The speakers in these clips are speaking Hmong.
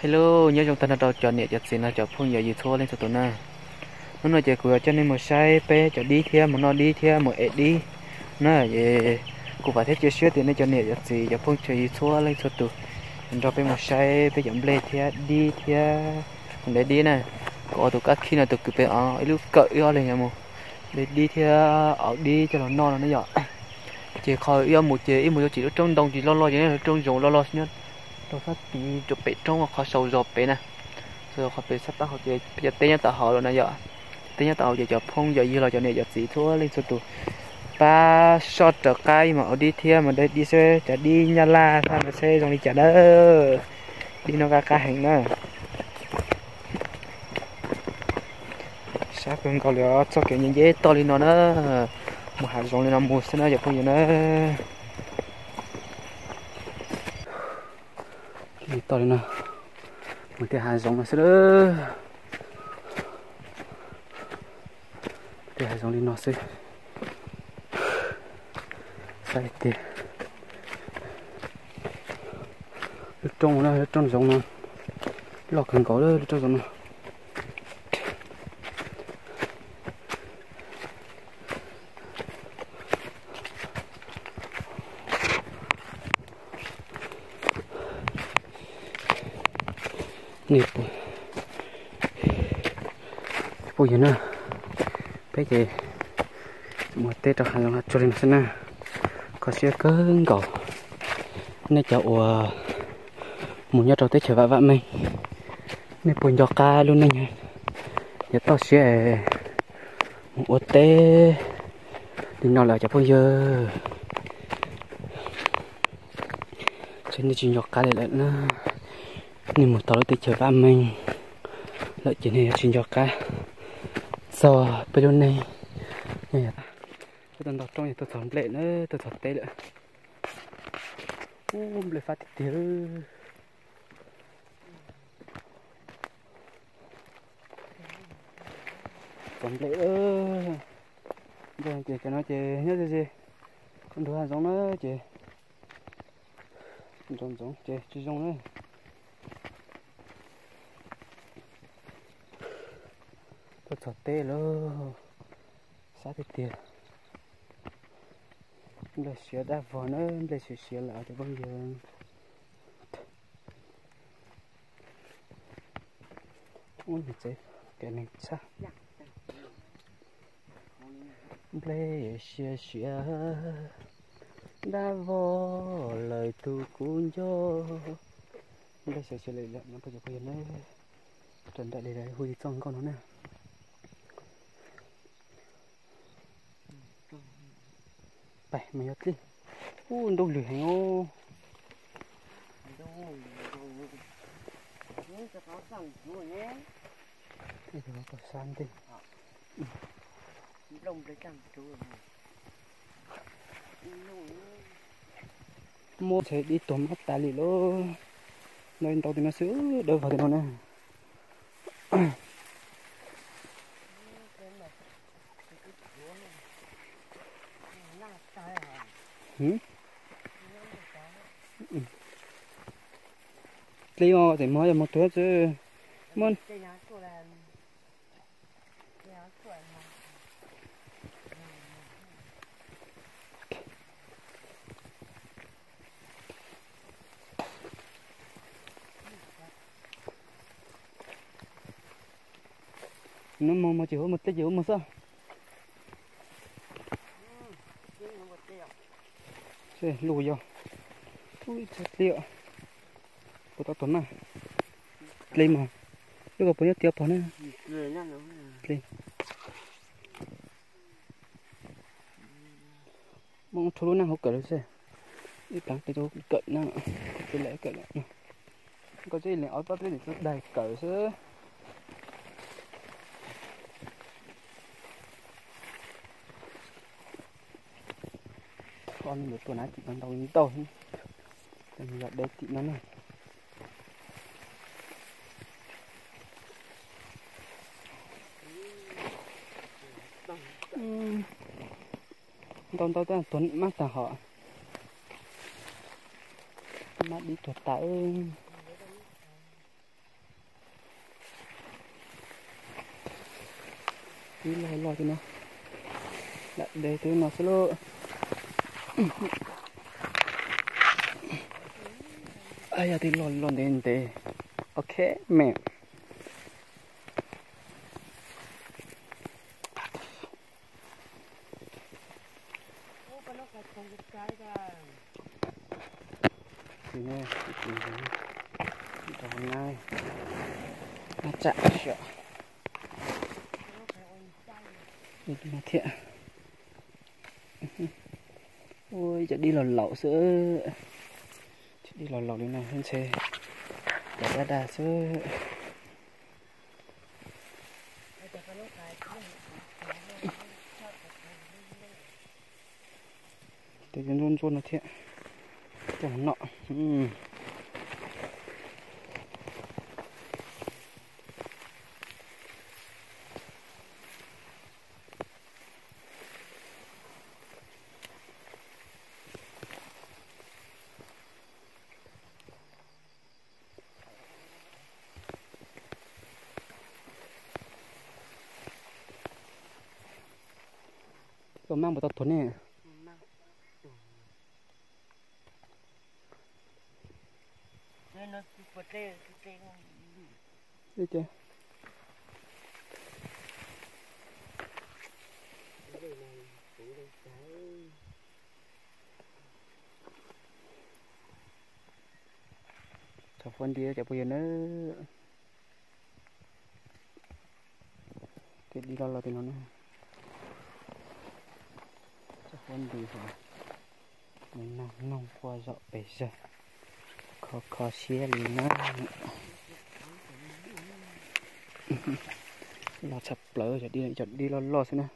Hello, nyob zoo tag nrho rau cov niam cov txiv no cov phooj ywg txhua leej txhua tus na. Hnub no ces kuv yuav coj nej mus saib peb cov dib thiab mus noj dib thiab mus ev dib na. Es kuv vam thiab cia siab tias nej cov niam cov txiv cov phooj ywg txhua leej txhua tus nrog peb mus saib peb cov nplej thiab dib thiab mus de dib na. Kuv ua tus kab khib no tus kwv pem os ib lub kawm ib ob leeg yuav mus de dib thiab aus dib coj los noj no ne yom. Ces qhov ib ob mus ces ib mus yuav tsim lub roob ntoo ces loj loj ces nyob lub roob zoov loj loj nyob rau sab tid rau pem roob qhov sau zog pem na. Sau zog qhov pem sab taub hau ces peb cov teb nyob tom hauv lawm na yom. Teb nyob tom hauv ces cov phooj ywg los cov niam cov txiv txhua leej txhua tus pab soj raws qab ib mus aus dib thiab mus de dib seb cov dib nyab laj thaj no seb zoo li cas na. Dib no qab qab heev na. Sab kawg nkaus li os, txoj kev nce nceb toj li no na, mus hav zoov li no mus xwb na cov phooj ywg na. Li toj li no, mus tias hav zoov no xwb. Tias hav zoov li no xwb. Saib tias lub roob no, lub roob zoov no loj kawg nkaus lub roob zoov no. Nej phooj ywg na, peb ces mus teb rau hav zoov hav tsuag li no xwb na. Kho siab kawg nkaus. Nej cov uas mus nyob rau teb chaws vam vam meej, nej puas nco qab lub neej yuav toj siab mus ua teb li no lawm cov phooj ywg? Ces nej tsis nco qab li lawm na. Nej mus tau lub teb chaws vam meej lawm ces nej yuav tsis nco qab txog peb lub neej. Tuaj tau ntau roob tuaj txog nplej na, tuaj txog teb lawm. Ub, nplej fab tiag tiag. Txog nplej, ces cov no ces nyob ze ze nrug hav zoov na ces ntsoov ntsoov ces tsis zoo na. Tuaj txog teb lawm, sab tiag tiag. Nplej siav dab vog na, nplej siav siav lawm cov phooj ywg. Ub, niag tsev kev neeg tshaj. Nplej siav siav dab vog lawm tus kuv nco. Nplej siav siav lawm no phooj ywg na. Raws nraim li hu li txoj nkauj no na. Pais mas yog dlej. Ub, ntuj lwg heev os. Sab ntej. Muab tsheb dib tuag mab tas li lauj. Ntau ntau tus no xwb, dawb vog tus no na. Dlej os, tseem muab yog mus tuag xwb. Muab no mog, mog ces ua mog dlej ces ua mog xwb. Lub yog, ub, ib txhia dlej, puas tau tuag na. Dlej mas, lub ko puas nyob tiav pog na. Dlej. Muab rhuav lub neej hauv kawm lawm xwb. Ib plab tes rau kawm na, tes lawm kawm lawm. Koj tsis lees ob pab peb lees daig kawm xwb. Koj mus tua nav tim no ntau ntau, yog deb tim no na. Ntau ntau tas tuag mab tag hom. Mab dib tuag tas. Twb loj loj thiab no, lam de twb no xwb lauj. Yog twb loj loj ntev ntev. Ok, me. Thiab, ua cov dib los laus xwb, cov dib los laus li no ntshe cov daj daj xwb. Tej ntsuab ntsuab no thiab, coj mus noj. Koj maj puas tau tuag ne? Thov fuab nti cov phooj ywg nawb. Tej dib loj loj tej no na. Thov fuab nti, nws noog noog quaj zom pes zawg, kho kho siab li na. Loj tshaj plaws, cov dib loj loj xwb na.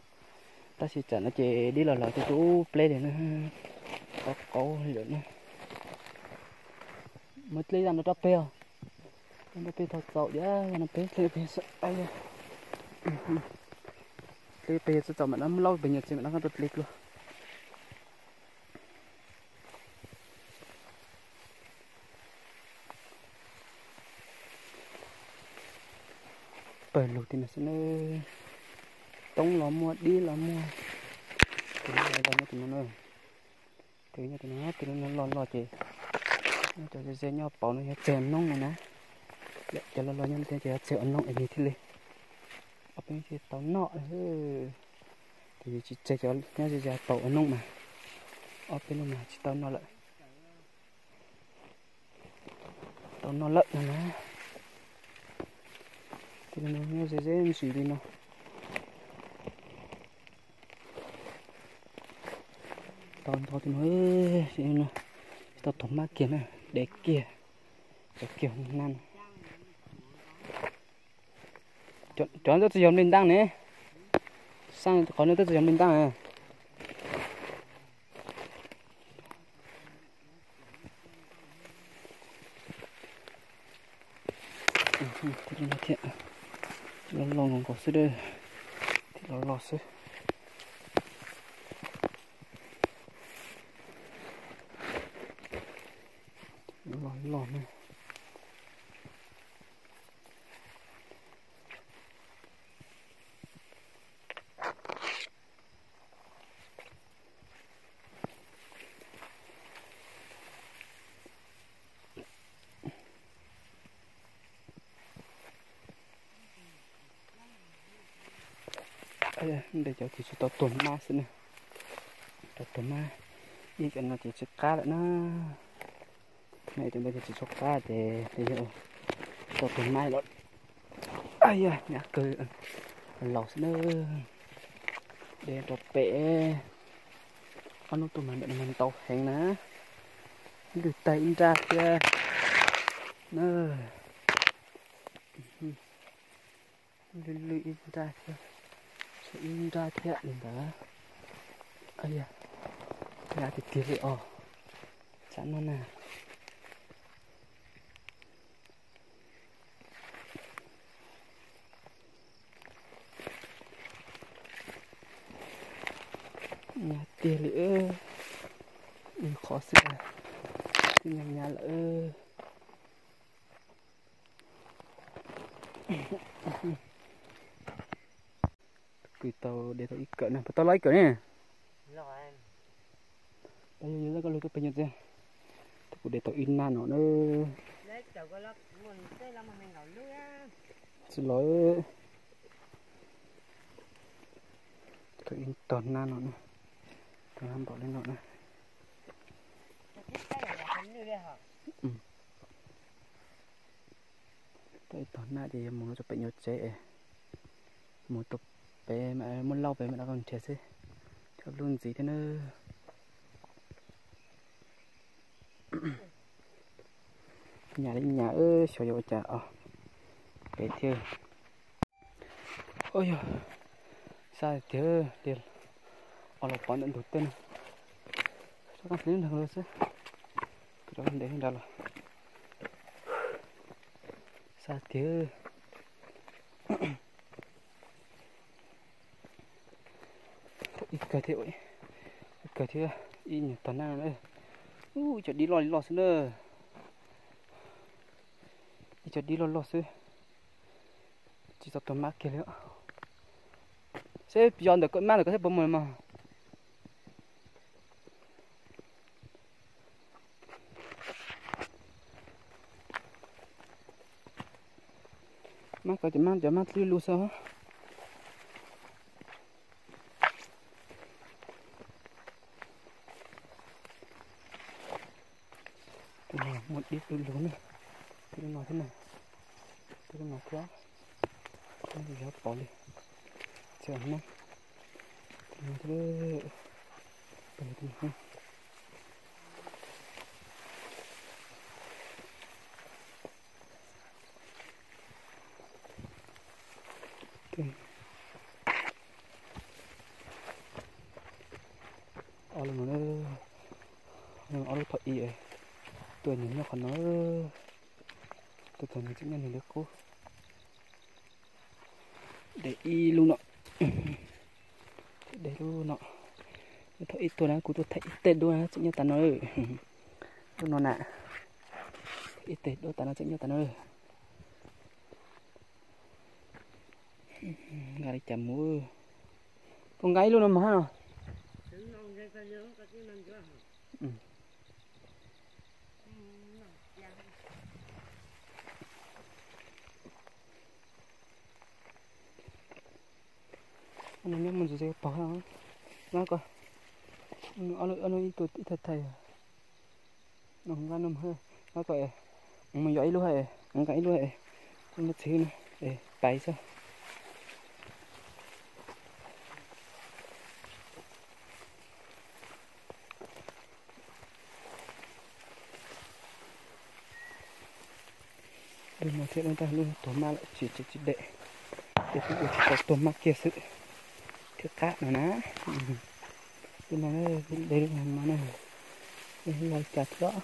Tab sis tsam no ces dib los lawm tej tub pleb li na, qaub qaub li lawm na. Muab dleb zaj no rau peg os. Rau peg thaum txaus diam, no peb dleb peg, dleb peg txaus mam no muab laub peg nyias txiv mam no rau dleb dlua. Pawg lug tim no xwb na, toob los muaj, dib los muaj. Tus no nyob tim no na, tus nyob tim no, tus no loj loj ces nyob cov ze ze nyob pauv no yog txaig noob no na. Cov loj loj nyob no ces yog txaig noob es nws thiaj li, ob peb thiaj tau noj. Tab sis tsis txaig cov nyob ze ze pauv noob mas, ob peb no mas tsis tau noj lawm. Tau noj lawm no na. Tus no nyob ze ze ntsis li no. Tau ntau tus no, tau tuag mab kiag na, dev kiag, cov kiag hoob nab. Cov no twb tsis yog nplig ntaab ne, xaj qhov no twb tsis yog nplig ntaab. Thiab, loj loj nkaus nkaus xwb, thiab loj loj xwb. Loj loj na. Nte cov ces tsis tau tuag mab xwb na. Tau tuag mab, ib cov no ces tsis qab lawm na. Cov ntawd ces tsis tshua qab ces yog tsis tau tuag mab lawm. Yog nyab kawg, laus xwb na. De rau pem, ob hnub tuaj mas ntawm no mas ntau heev na. Lwj tag ib nrab thiab na. Lwj lwj ib nrab thiab, tshuav ib nrab thiab li ntawd. Yog nyab tiag tiag li os, tsam no na. Nyab tiag li, ib qho xwb twb nyab nyab lawm. Kuv tau de tau ib kawm na, puas tau loj ib kawm ne? Tau yog yog koj lug tuaj pem nyuam txiv, tau kuv de tau ib nab no na. Tsis los, tau ib tog nab no na, tau nab npaum li no na. Tau ib tog nab ces yuav mus rau pem nyuam tsev es, mus tau pem muaj lauj pem mam rov qab nrhiav xwb, cov lub ntxiv thiab na. Nyam li nyam, xyov yuav ua cas os, pem thiab. Ua yog, xa tiag li, os los pov ntawm ntug tej no, rov qab sib nrog lawm xwb, rov ntev nrad los, xa tiag. Ib kawg thiab, ib kawg thiab, ib nyuag tog nab no. Ub, ib co dib loj li loj xwb na, ib co dib loj loj xwb, tsis tau tuag mab kiag li. Seb yog ntawm koj mab ntawm koj thiab puas muaj mog. Mab ko ces mab cov mab dlib lug xwb. Tus no muaj dib lug lug na, tib lub no thiab na, tib lub no thiab, yog pom li, tsis hnub, tus no thiab, tus no thiab. Ob lub no, ob lub thaum ub, tuaj nyuag nyob qhov no, tuaj txog no tseem nyob nws li qub. De ib lub no, de lub no. Thaum ub tuaj na kuv tuaj thaij ib teg duab na tseem nyob tas no. Lub no na, ib teg duab tas no tseem nyob tas no. Nqa li cas mus? Puas nqa ib lub no mas no? Nyob mus ntxiv pog, nqa ko, ib tug ib thaij thaij. Nqa no, nqa ko, mus yog ib lub, nqa ib lub, muab txiv no, pais xwb. Lub no thiab lub ntawd lub tuag mab lawm tsis tsis tsis de, ces kuv ua tsis tau tuag mab kiag xwb thiab qab no na. Lub no de lub no na, lub no cas thiab,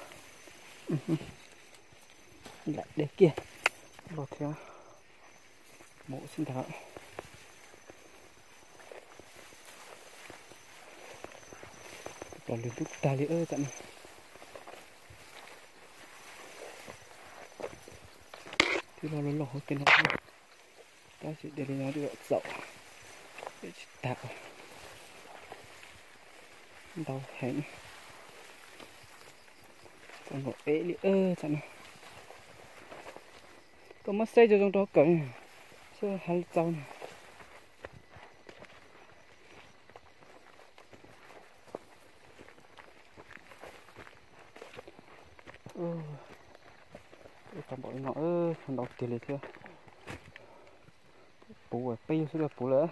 lam de kiag los thiab. Mus xwb ntag. Los lwm ntub tag li tam no. Twb los los hauv tej no, tab sis de li no twb txaus, tsis tag, ntau heev, txaus nkaus ev li tam no. Koj muab xeb zoo zoo rau kawm, xeb hais txaus na. Tau npaum li no, tau ntau tiag li thiab. Puv peb lub xwb puv lawm.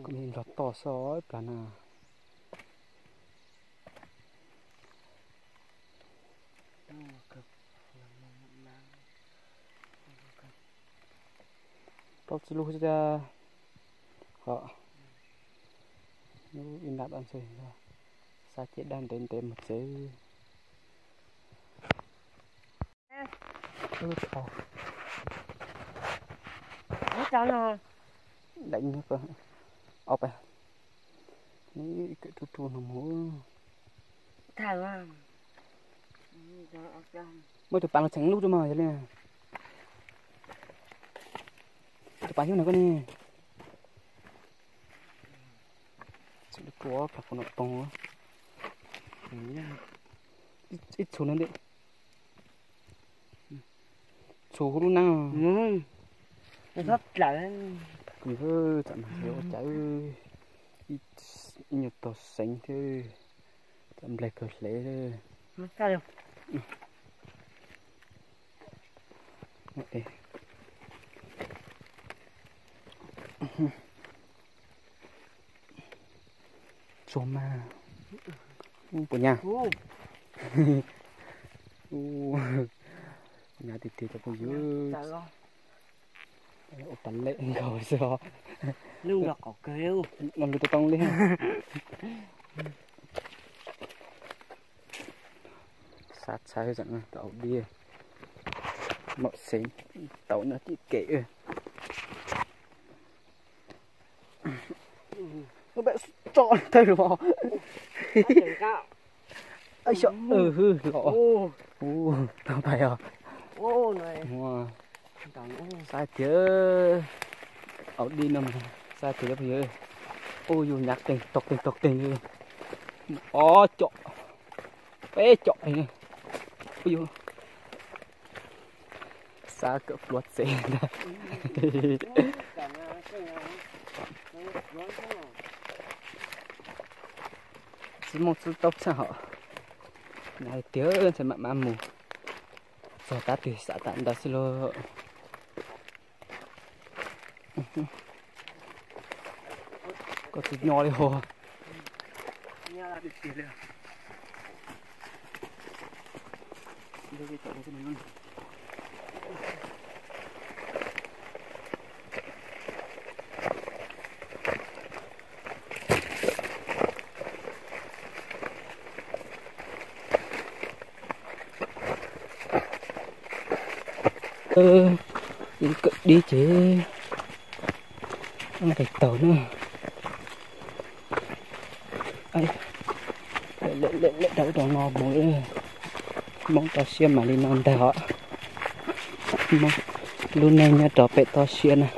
Kuv nrog toj xwb ib plag na. Plaub tsib lub xwb tiag. Ho, ib nrab dab ntxwg, xa ceg dab ntev ntev mus tsev. Daim no, Ob peb, ib kawm rub rub no mus. Muab tus pas los txheem lub rau mas yog li. Tus pas xyoob no koj ne. Txhua li kuv plam kuv nom poog. Ib txhua no ntej. Txhua lub neej. Kuv txam mas ua cas ib nyuag tog seev thiab. Txam nplaig kawg hlev. Tsuag mas. Puas nyab? Nyab tiag tiag cov phooj ywg. Ua tas lem nkaus xwb os. Los lus tau too li. Xav txhawv tau au dib, mam xeev tau no tim kev. Tso thawj los. Xyov hwj los. Tau pais os. Xav tiag, au dib no mas xav tiag cov phooj ywg. Ua yus nyab qeeg tog qeeg tog qeeg li. Ob com, peb com li. Ua yus xav kawm pluav txev ntag. Tsis muaj txub taub txhaj hom. Hais tias ntshai mam mam mus txog tab twg xav tam ntawd xwb lauj. Koj tsis nyo li hos. Yeej kawm dib ces nqis taug na. Lawm lawm lawm, rau rau no mus. Hmoob toj siab mas li no ntag os. Hmoob lub neej nyob rau pem toj siab na.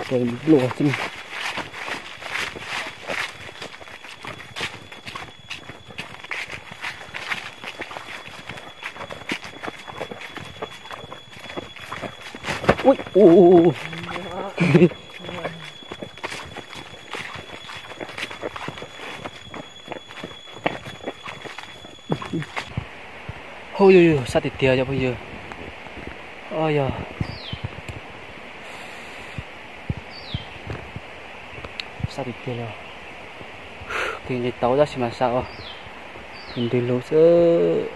Ces npluag xwb. Ui, ui, ui, ui. Hauj yug yug, sab tiag tiag cov phooj ywg. Yog sab tiag tiag li. Kev nqis tau tab sis mas sab os, ntws lus xwb.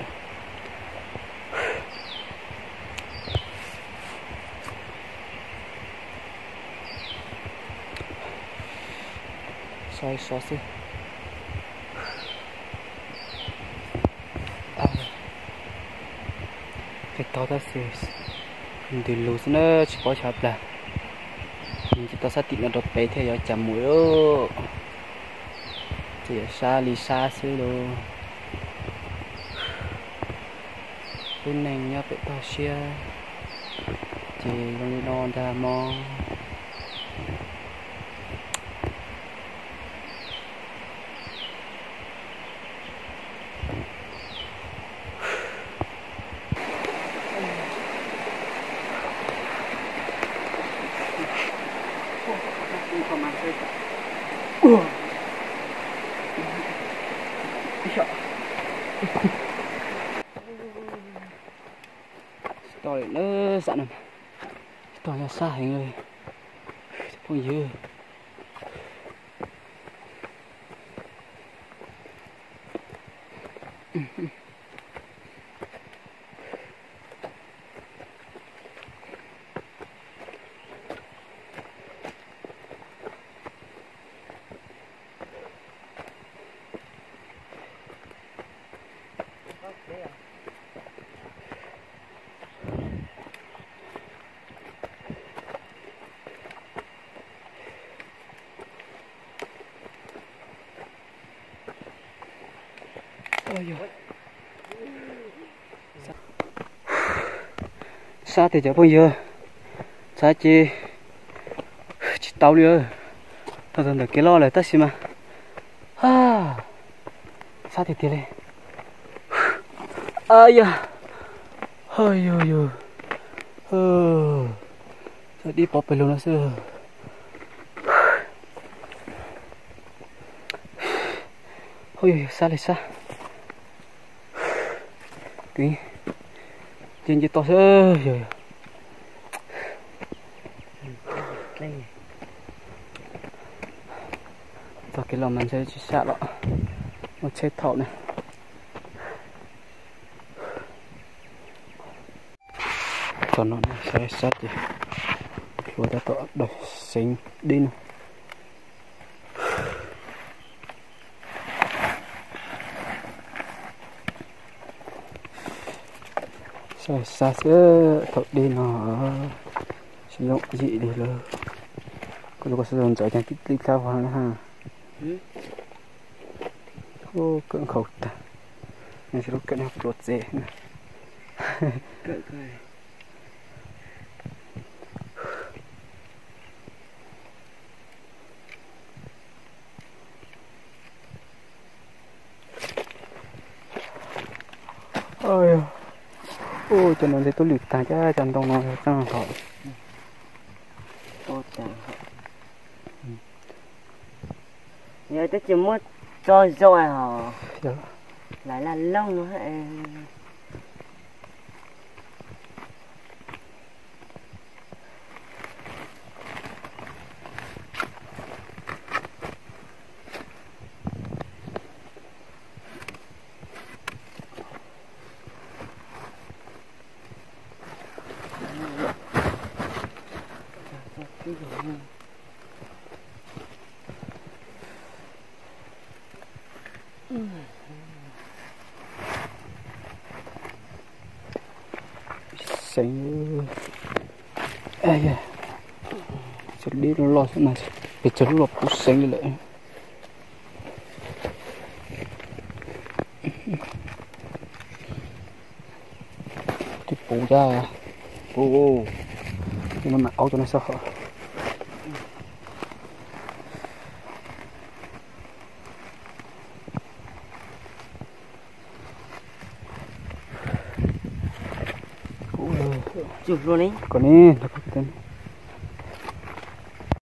Sab sab xwb. Nqis tau tab sis ntws lus xwb na, tsis paub xyov plag. Nws tsis tau sab tim no rau pem thiab yuav cas mus. Ces yuav sab li sab xwb lauj. Lub neej nyob pem toj siab ces zoo li no ntag mog. Tsis tau li na, sam no tsis tau, yog sab heev li phooj ywg. Sab tiag cov phooj ywg, sab ces tsis tau li. Tau tau ntawm kev loj lawm tab sis mas sab tiag tiag li. Ay yog, ay yog yog, sab dib pov pes lug no xwb. Ay yog yog sab li sab. Nce nce toj xwb yog. Txog kev los mas ntshe tsis sam los, muaj tsheb thaum na. Txog no saib sab ces hlua tab tom daws xeev dib no. Saib sab xwb thaum dib no tsis yooj yim li lawm. Kuv yuav kuv sab ntxov ceev tib dlib dlab vog na ha. Kawm nkhaus tag, nws tsis lub kawm no pluav txev na. Ua cov no ntshe tuaj lwm tag, cov ntoo no tseem hom. Yog twb tsis muab tso zoo hos, lawv laj looj no. Xeev, cov dib loj loj xwb mas pes tsawg lub los puv xeev li lawm. Twb puv cab, puv, no mam aub cov no xwb hos. Kom ne,